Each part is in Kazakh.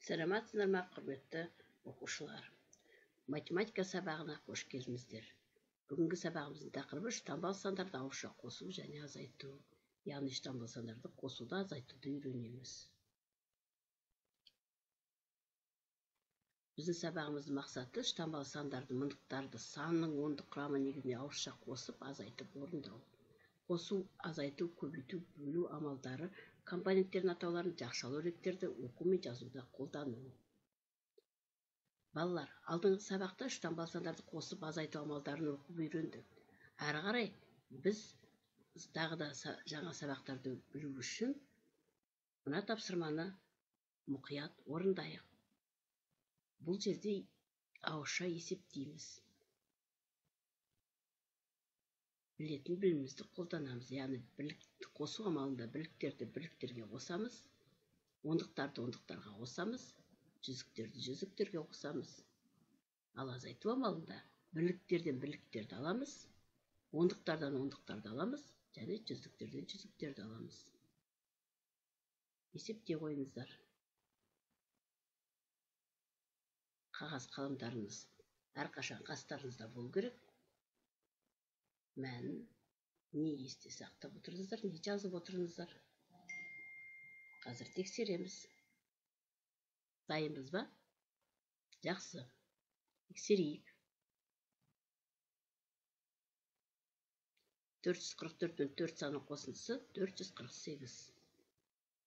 Саламатсыздар ма, құрметті оқушылар? Математика сабағына қош келдіңіздер. Бүгінгі сабағымыздың тақырыбы үштаңбалы сандарды ауызша қосу және азайту. Яғни үштаңбалы сандарды қосуды, азайтуды үйренеміз. Біздің сабағымыздың мақсаты үштаңбалы сандарды, мыңдықтарды санның ондық құрамы негізінде ауызша қосып, азайтып орындау. Қосу, азайту, көбейту, бөлу амалдары, компоненттердің атауларын, жақшалы өрнектерді оқу мен жазуда қолдану. Балалар, алдыңғы сабақта үштаңбалы сандарды қосып азайту амалдарын оқып үйрендік. Әрі қарай біз тағы да жаңа сабақтарды білу үшін мына тапсырманы мұқият орындайық. Бұл жерде ауызша есептейміз. Білетін білімімізді қолданамыз. Яғни бірлік қосу амалында бірліктерді бірліктерге қосамыз, ондықтарды ондықтарға қосамыз, жүздіктерді жүздіктерге қосамыз. Ал азайту амалында бірліктерден бірліктерді аламыз, ондықтардан ондықтарды аламыз және жүздіктерден жүздіктерді аламыз. Есептей қойыңыздар. Қағаз қаламдарыңыз әрқашан қастарыңызда болу керек. Мәнін не есте сақтап отырыңыздар, не жазып отырыңыздар. Қазір тексереміз. Дайынбыз ба? Жақсы. Тексерейік. 444 пен 4 санының қосындысы 448.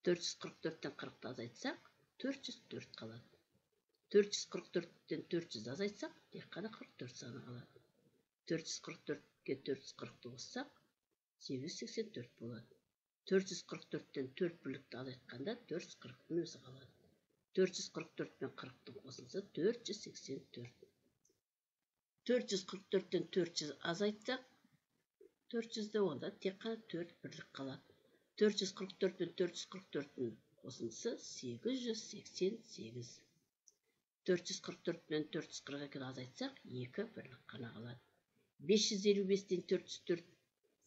444-тен 40-ты азайтсақ, 404 қалады. 444-тен 400 азайтсақ, тек қана 44 саны қалады. 444-ке 440-ты қоссақ, 884 болады. 444-тен 4 бірлікті азайтқанда 440-тың өзі қалады. 444 пен 40-тың қосындысы 484. 444-тен 400 азайтсақ, 400-ді онда тек қана 4 бірлік қалады. 444 пен 444-тің қосындысы 888. 444 пен 442-ні азайтсақ, 2 бірлік қана қалады. 555-тен 404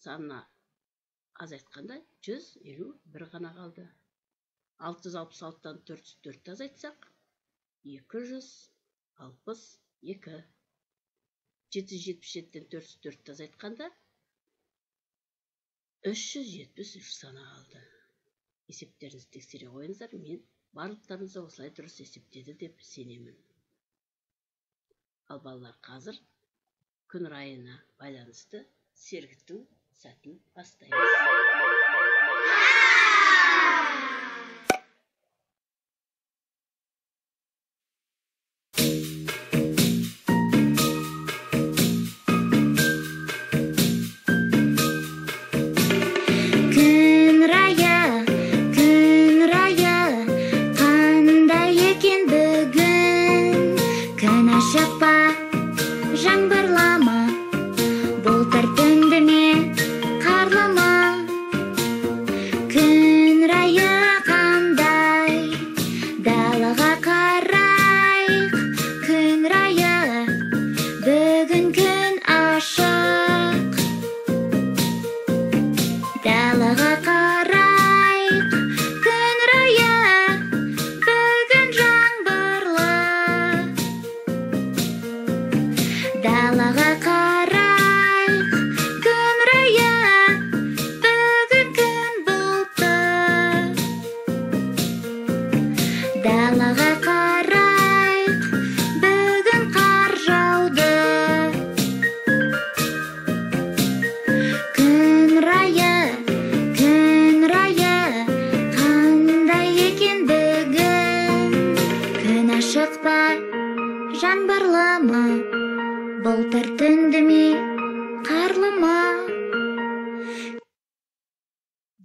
санына азайтқанда 151 ғана қалды. 666-тан 404-ті азайтсақ, 262. 777-тен 404-ті азайтқанда 373 саны қалды. Есептеріңізді тексере қойыңыздар. Мен барлықтарыңыз осылай дұрыс есептеді деп сенемін. Ал балалар, қазір күн райына байланысты сергіту сәтін бастаймыз.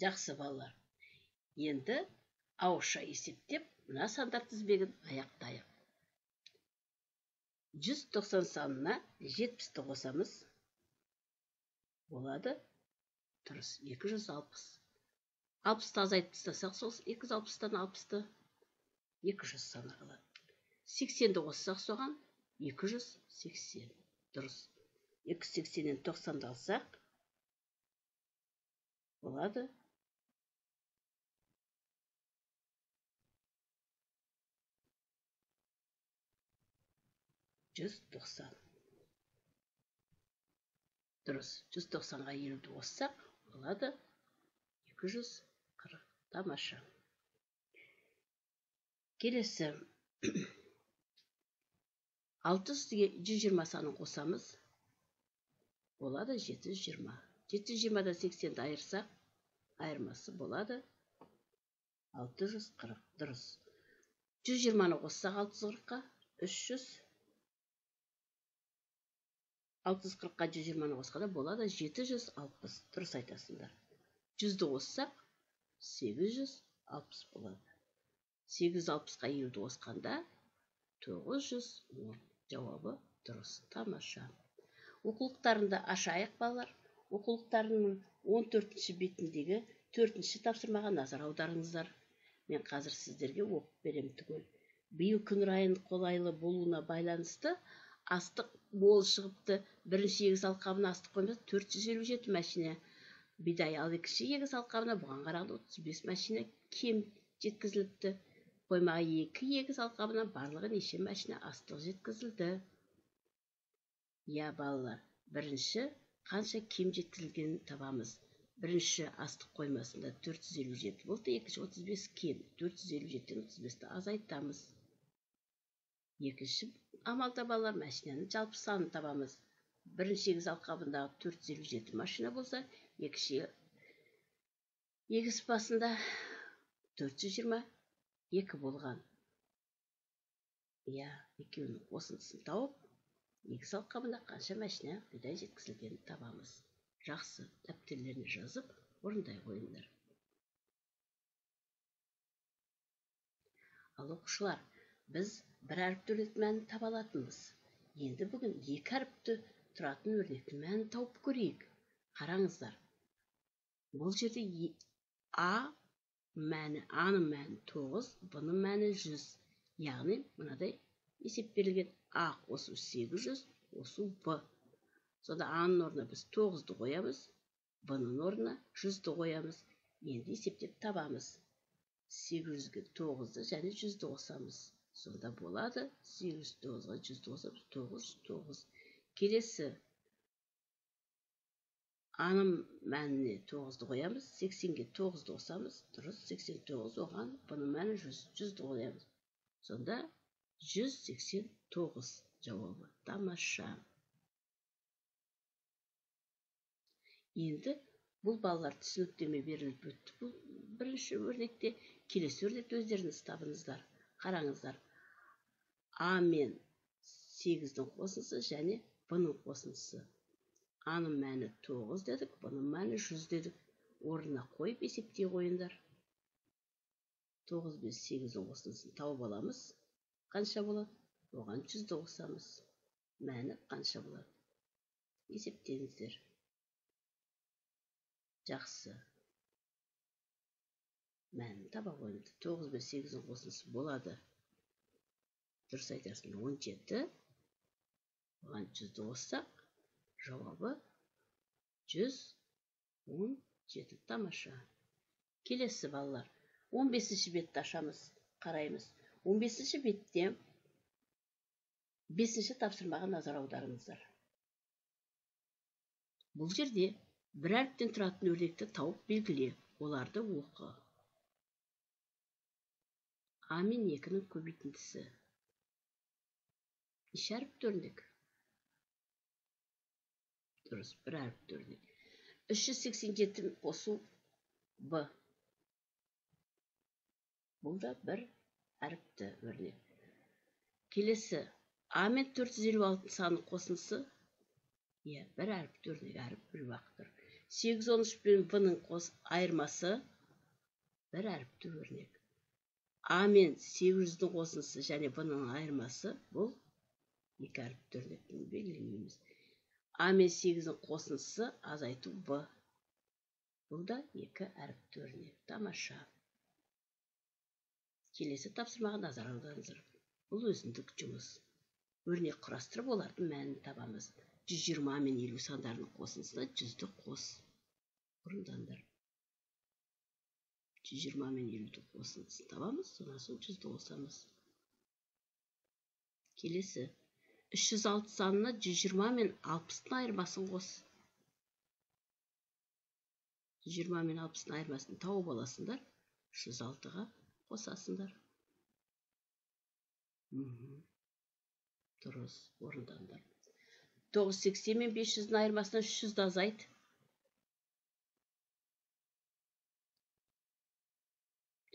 Жақсы балалар. Енді ауызша есептеп мына сандар тізбегін аяқтайық. 190 санына 70-ті қосамыз. Болады. Дұрыс, 260. 60-ты азайтып тастасақ, сол 260-тан 60-ты 200 саны қалады. 80-ді қоссақ соған 280. Дұрыс. 280-нен 90-ды алсақ болады. 190. Дұрыс, 190-ға 50-ді қоссақ, болады 240. Тамаша. Келесі 600-ге 120 санын қосамыз, болады 720. 720-дан 80-ді айырсақ, айырмасы болады 640. Дұрыс. 120-ны қоссақ 640-қа 300. 640-қа 120-ны қосқанда болады 760. Дұрыс айтасыңдар. 100-ді қоссақ 860 болады. 860-қа 50-ді қосқанда 910. Жауабы дұрыс. Тамаша. Оқулықтарында ашайық, балалар. Оқулықтарының 14-ші бетіндегі 4-ші тапсырмаға назар аударыңыздар. Мен қазір сіздерге оқып берем түгел. Биыл күн райының қолайлы болуына байланысты астық мол шығыпты. Бірінші егіс алқабына астық қоймаса 457 машина бидай, ал екінші егіс алқабына бұған қарағанда 35 машина кем жеткізіліпті. Қоймаға екі егіс алқабына барлығы неше машина астық жеткізілді? Иә, балалар, бірінші қанша кем жеткізілгенін табамыз. Бірінші астық қоймасында 457 болды, екінші 35 кем. 457-тен 35-ті азайтамыз. Екінші амалда, балалар, машинаның жалпы санын табамыз. Бірінші егіс алқабындағы 457 машина болса, екінші егіс басында 422 болған. Иә, екеуінің қосындысын тауып, егіс алқабында қанша машина бидай жеткізілгенін табамыз. Жақсы, дәптерлеріне жазып, орындай қойыңдар. Ал оқушылар, біз бір әріпті өрнектің мәнін таба алатынбыз. Енді бүгін екі әріпті тұратын өрнектің мәнін тауып көрейік. Қараңыздар. Бұл жерде А мәні, А-ның мәні 9, Б-ның мәні 100. Яғни мынадай есеп берілген: А қосу 800 қосу Б. Сонда А-ның орнына біз 9-ды қоямыз, Б-ның орнына 100-ді қоямыз. Енді есептеп табамыз. 800-ге 9-ды және 100-ді қосамыз. Сонда болады 809-ға 100-ді қосамыз, 909. Келесі А-ның мәніне 9-ды қоямыз, 80-ге 9-ды қосамыз, дұрыс, 89, оған Б-ның мәні 100, 100-ді қоямыз. Сонда 189 жауабы. Тамаша. Енді бұл балалар түсініктеме беріліп өтті. Бұл бірінші өрнекте. Келесі өрнекті өздеріңіз табыңыздар. Қараңыздар. А мен 8-дің қосындысы және Б-ның қосындысы. А-ның мәні 9 дедік, Б-ның мәні 100 дедік. Орнына қойып есептей қойыңдар. 9 бен 8-дің қосындысын тауып аламыз. Қанша болады? Оған 100-ді қосамыз. Мәні қанша болады? Есептеңіздер. Жақсы. Мәнін таба қойыңыз. 9 бен 8-дің қосындысы болады. Дұрыс айтасың, 17. Оған 100-ді қоссақ, жауабы 117. Тамаша. Келесі, балалар, 15-ші бетті ашамыз, қараймыз. 15-ші бетте 5-ші тапсырмаға назар аударыңыздар. Бұл жерде бір әріптен тұратын өрнекті тауып белгіле, оларды оқы. А мен 2-нің көбейтіндісі. Неше әріпті өрнек? Дұрыс, бір әріпті өрнек. 387 қосу Б. Бұл да бір әріпті өрнек. Келесі А мен 456 санының қосындысы. Иә, бір әріпті өрнек, әріп бір уақыт тұр. 813 пен В-ның айырмасы бір әріпті өрнек. А мен 800-дің қосындысы және В-ның айырмасы, бұл екі әріпті өрнектің белгілемейміз. А мен 8-дің қосындысы азайту Б. Бұл да екі әріпті өрнек. Тамаша. Келесі тапсырмаға назар аударыңыздар. Бұл өзіндік жұмыс. Өрнек құрастырып, олардың мәнін табамыз. 120 мен 50 сандарының қосындысына 100-ді қос. Орындаңдар. 120 мен 50-ді қосындысын табамыз, содан соң 100-ді қосамыз. Келесі 306 санына 120 мен 60-тың айырмасын қос. 120 мен 60-тың айырмасын тауып аласыңдар, 306-ға қосасыңдар. Дұрыс, орындаңдар. 980 мен 500-дің айырмасынан 300-ді азайт.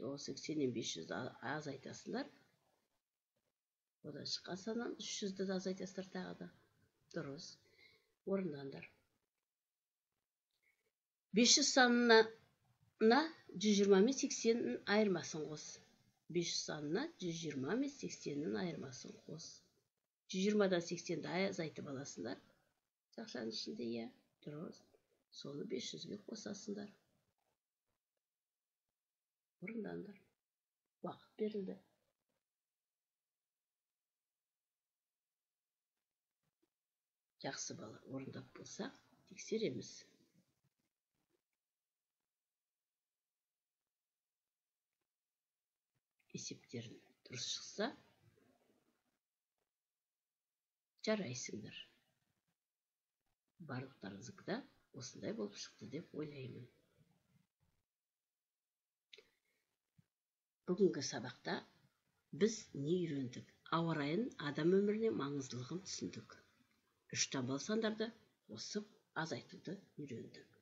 980-нен 500-ді азайтасыңдар. Одан шыққан саннан 300-ді азайтасыздар тағы да. Дұрыс, орындаңдар. 500 санына 120 мен 80-нің айырмасын қос. 500 санына 120 мен 80-нің айырмасын қос. 120-дан 80-ді азайтып аласыңдар. Жақшаның ішінде, иә, дұрыс. Соны 500-ге қосасыңдар. Орындаңдар. Уақыт берілді. Жақсы балалар, орындап болсақ, тексереміз. Есептерін дұрыс шықса, жарайсыңдар. Барлықтарыңыздікі да осындай болып шықты деп ойлаймын. Бүгінгі сабақта біз не үйрендік? Ауа райының адам өміріне маңыздылығын түсіндік. Үш таңбалы сандарды қосып азайтуды үйрендік.